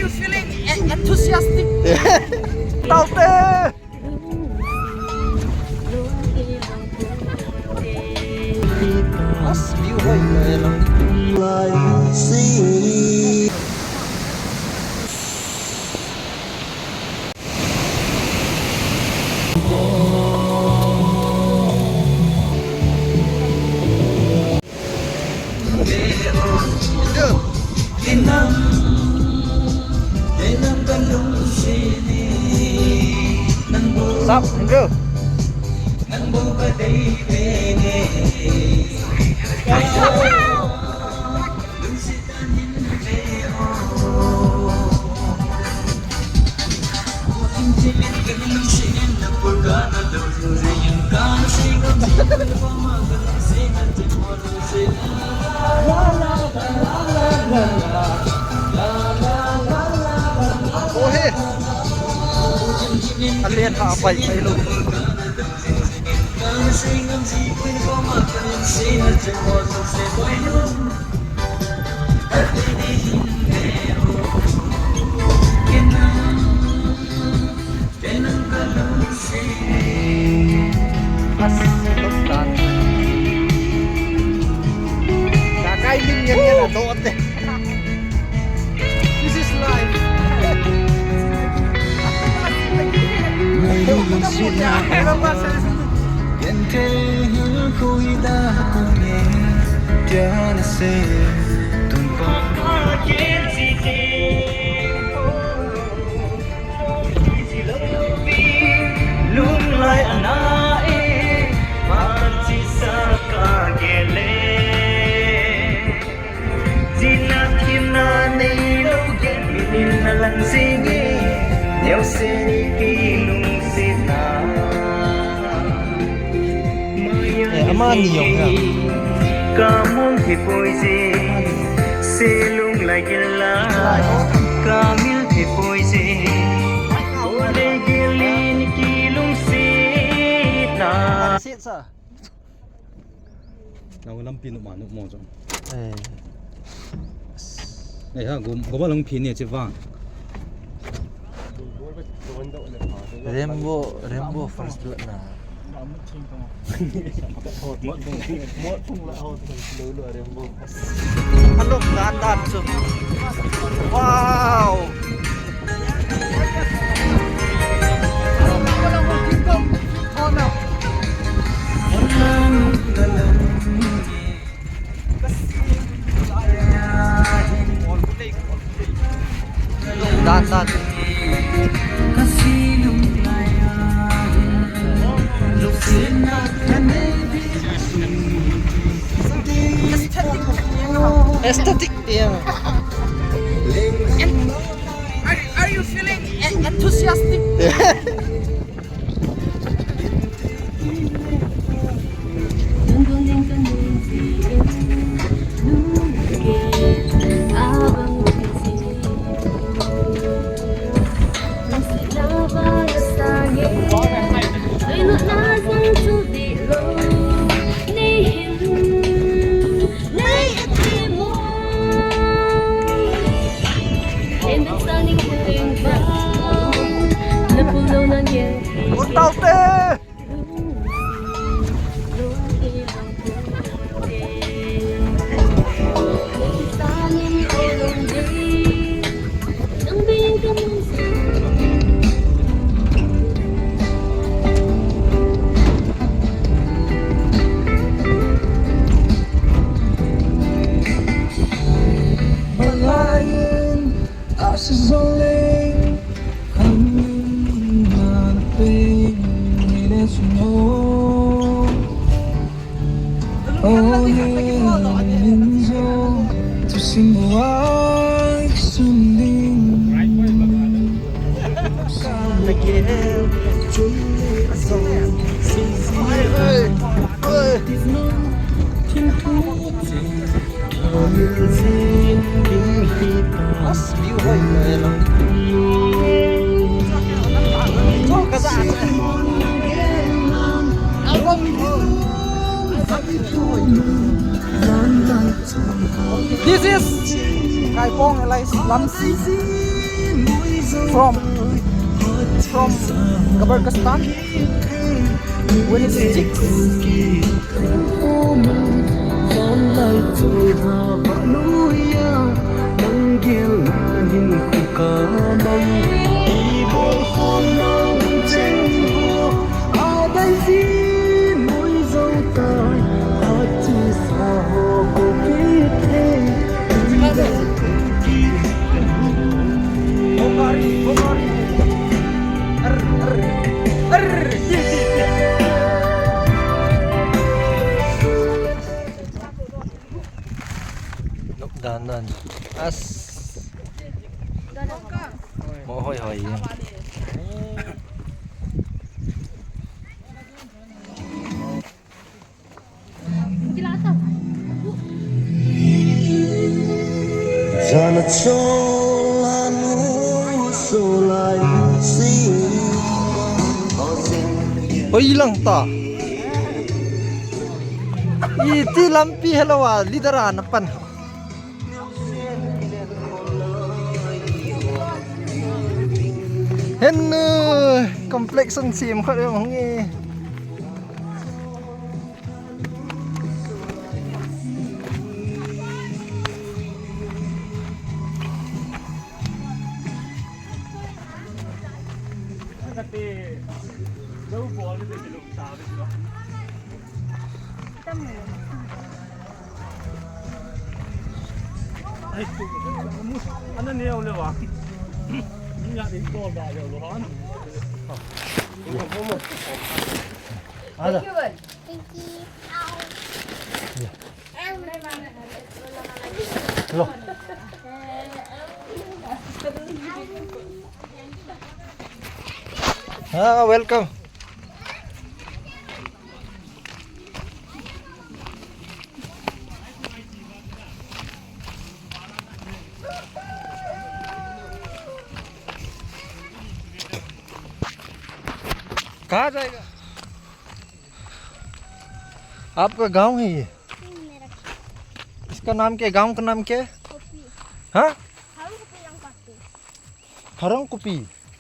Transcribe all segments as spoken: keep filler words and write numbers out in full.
Feeling e- enthusiastic. Taute. As view hoi. Sap, Andrew. Ohe. Alen ha pai pai lo. Kakai lim yan yan a dote. This is life. Lunglai ana e, pachisa ka gele. Jina kina nei lo gen minin na lang singi. Neo se ni ki lung sina. Eh, amani jong ha. Ka mun hi poi se, se lunglai gila. Ka mil hi poi se, o le gilin ki lung sina. Sit sa. Nau lampi nu ma nu mo jong. Eh. Nei ha, gum, gum a lang phi ni chi vang. Rainbow, Rainbow first blood na. Hello, dan dan so. Wow. Dan, dan. Aesthetic, yeah. Are, are you feeling e- enthusiastic? This is Kaipong Elais Lamsi. From from Kazakhstan. When it's six. Nop dan dan. As. Mo hoi hoi. Hoi lang ta. Iti lampi hello a leader ana pan. Hen, uh, complexion sim khat hong e. Ana neo le wa. Ni ya ni to da yo lo han. Ada. Thank you. Lo. Ah, welcome. कहाँ जाएगा? आपका गांव है ये? नहीं, मेरा। इसका नाम क्या है? गांव का नाम क्या है? कुपी। हाँ? हारू कुपी रंग पाते। हरंग कुपी।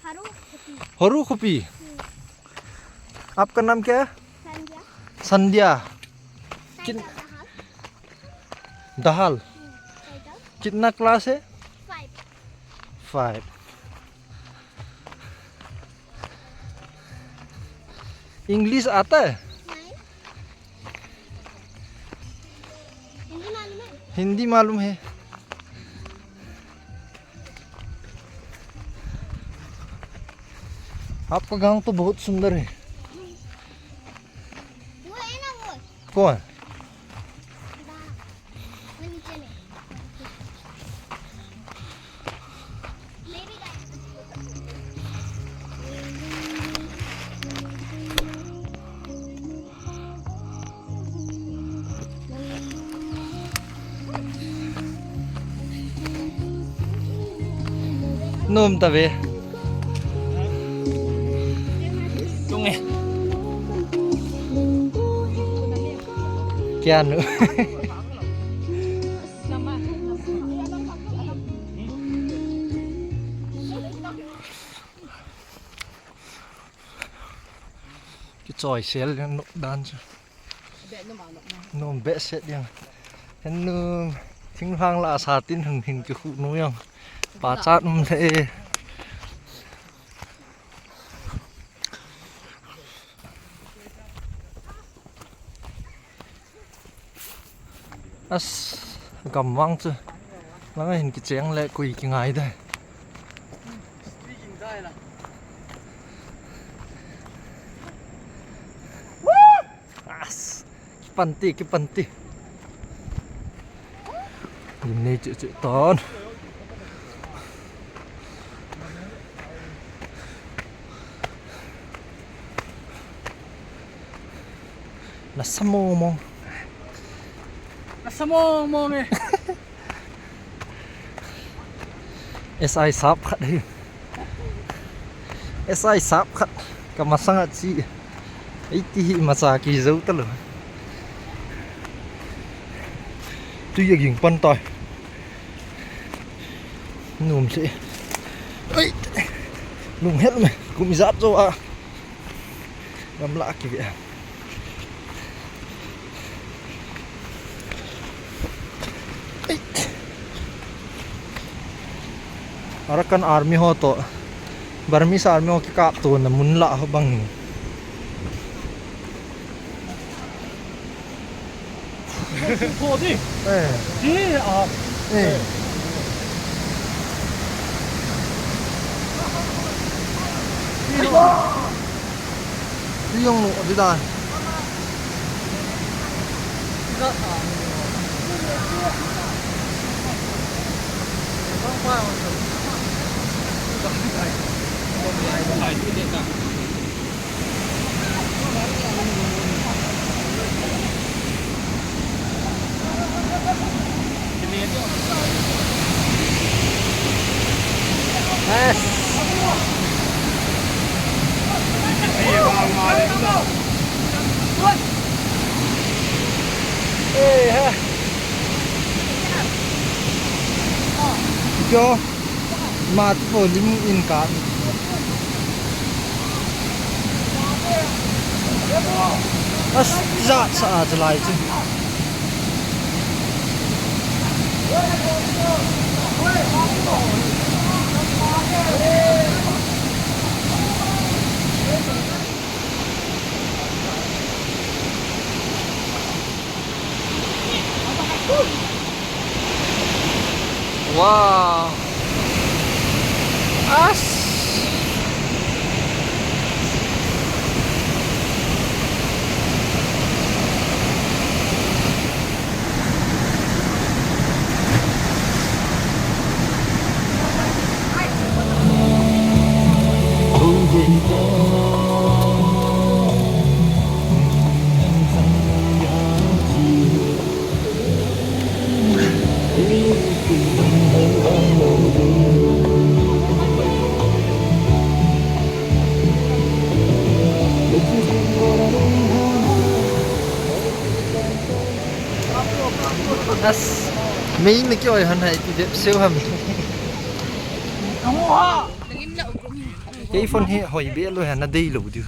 हारू कुपी। हारू कुपी। हम्म। आपका नाम क्या है? संध्या। संध्या। किन- संध्या दहाल। दहाल। हम्म, संध्या। कितना क्लास है? Five। Five। इंग्लिश आता है? नहीं। हिंदी मालूम है? हिंदी मालूम है। आपका गांव तो बहुत सुंदर है। वो है ना वो। कौन? Nom ta ve. Tung e. Kya nu? Kichoi sel jeng nop dan chu. Nom behseh jeng. Hen nu, thinglhang lah a sa tin hung hin kikhu nu jeng. Pachat um le e. As, gamvang chu. Langa hin kicheng le koi kingai de. As, kipan ti, kipan ti. Lim nei chu chu ton. Nasa mong mong. Nasa mong mong e. S I sap khat hi. S I sap khat. Ka masang a chi. Ei ti hi macha kijou talou. Tui aging pan tai. Nom se. Ai. Lunghel me, kum ijat jou a gamla kive. Ei. Arakan Army ho toh Burmese Army ho kikaptona mun lah ho bang. Eh. Eh. Ti jong nu di dan. Yes. Hey, ha. Kyo. Mat volume in ka. As, jat sa a jalai chu. Wow. As. As, mei na ki oi han hai ti dep seu ham. Kei phone hi hoi be lo han na dei lo diu.